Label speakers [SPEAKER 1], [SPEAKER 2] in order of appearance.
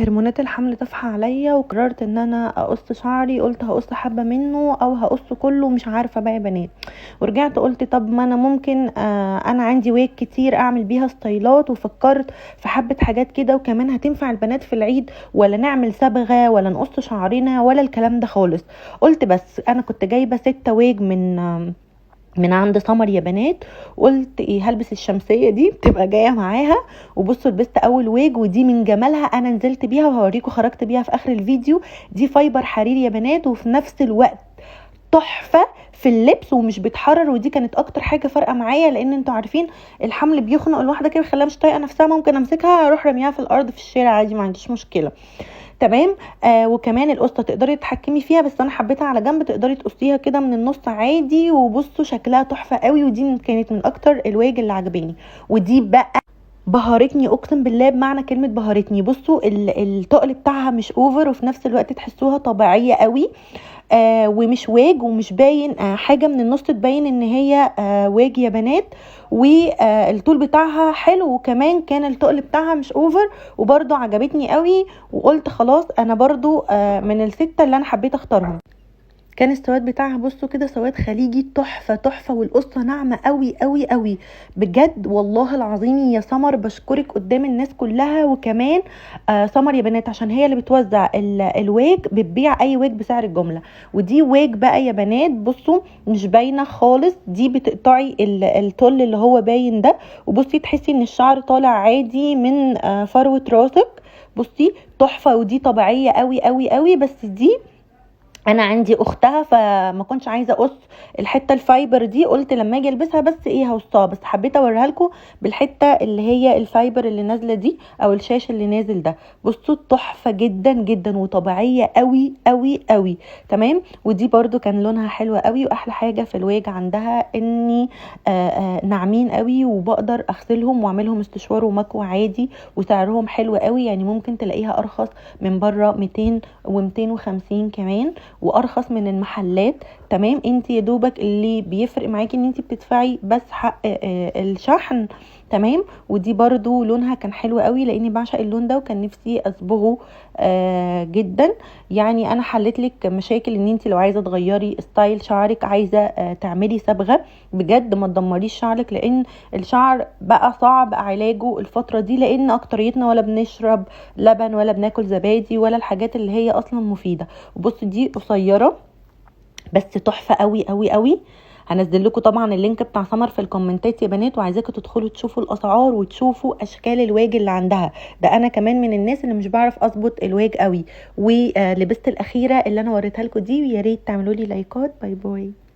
[SPEAKER 1] هرمونات الحمل طافحه عليا، وقررت ان انا اقص شعري. قلت هقص حبه منه او هقص كله، مش عارفه بقى يا بنات. ورجعت قلت طب ما انا ممكن انا عندي ويج كتير اعمل بيها ستايلات، وفكرت في حبه حاجات كده، وكمان هتنفع البنات في العيد، ولا نعمل صبغة ولا نقص شعرنا ولا الكلام ده خالص. قلت بس انا كنت جايبه 6 ويج من عند سمر يا بنات. قلت ايه، هلبس الشمسية دي بتبقى جاية معاها. وبصوا لبست اول ويج، ودي من جمالها انا نزلت بيها وهوريكم خرجت بيها في اخر الفيديو. دي fiber حرير يا بنات، وفي نفس الوقت تحفة في اللبس ومش بتحرر. ودي كانت اكتر حاجة فارقه معايا، لان انتوا عارفين الحمل بيخنق الواحدة كده، بيخليها مش طايقة نفسها. ممكن امسكها اروح رميها في الارض في الشارع عادي، ما عنديش مشكلة. تمام. وكمان القصة تقدري تتحكمي فيها، بس انا حبيتها على جنب، تقدري تقصيها كده من النص عادي. وبصوا شكلها تحفة قوي، ودي كانت من اكتر الواج اللي عجباني. ودي بقى بهرتني، اقسم بالله بمعنى كلمة بهرتني. بصوا التقل بتاعها مش over، وفي نفس الوقت تحسوها طبيعية قوي، ومش واج ومش باين حاجة من النص تبين ان هي واج يا بنات. والطول بتاعها حلو، وكمان كان التقل بتاعها مش over، وبرده عجبتني قوي. وقلت خلاص انا برده من ال6 اللي انا حبيت اختارهم. كان السواد بتاعها بصوا كده سواد خليجي تحفة تحفة، والقصة ناعمة قوي قوي قوي بجد والله العظيم يا سمر، بشكرك قدام الناس كلها. وكمان سمر يا بنات عشان هي اللي بتوزع الواج، بتبيع اي واج بسعر الجملة. ودي واج بقى يا بنات بصوا مش باينة خالص، دي بتقطعي الطول اللي هو باين ده، وبصي تحسي ان الشعر طالع عادي من فروة راسك. بصي تحفة، ودي طبيعية قوي قوي قوي. بس دي انا عندي اختها، فما كنتش عايزه اقص الحتة ال fiber دي، قلت لما اجي البسها بس ايه هقصها، بس حبيت اوريها لكم بالحتة اللي هي ال fiber اللي نازله دي او الشاش اللي نازل ده. بصوا تحفة جدا جدا وطبيعيه قوي قوي قوي. تمام. ودي برده كان لونها حلو قوي، واحلى حاجة في الواج عندها اني ناعمين قوي، وبقدر اغسلهم واعملهم استشوار ومكوى عادي، وسعرهم حلو قوي. ممكن تلاقيها ارخص من بره ميتين وميتين وخمسين كمان، وارخص من المحلات. تمام. انت يا دوبك اللي بيفرق معاكي ان انت بتدفعي بس حق الشحن. تمام. ودي برضو لونها كان حلو قوي، لاني بعشق اللون ده وكان نفسي اصبغه جدا. انا حلت لك مشاكل ان انت لو عايزه تغيري style شعرك، عايزه تعملي صبغة، بجد ما تدمريش شعرك، لان الشعر بقى صعب علاجه الفترة دي، لان اكتريتنا ولا بنشرب لبن ولا بناكل زبادي ولا الحاجات اللي هي اصلا مفيدة. وبصوا دي قصيرة بس تحفة قوي قوي قوي. هنزل لكم طبعا ال link بتاع سمر في الكومنتات يا بنات، وعايزاكم تدخلوا تشوفوا الاسعار وتشوفوا اشكال الواج اللي عندها. ده انا كمان من الناس اللي مش بعرف اظبط الواج قوي. ولبست الاخيرة اللي انا وريتها لكم دي، ويا ريت تعملوا لي لايكات. bye bye.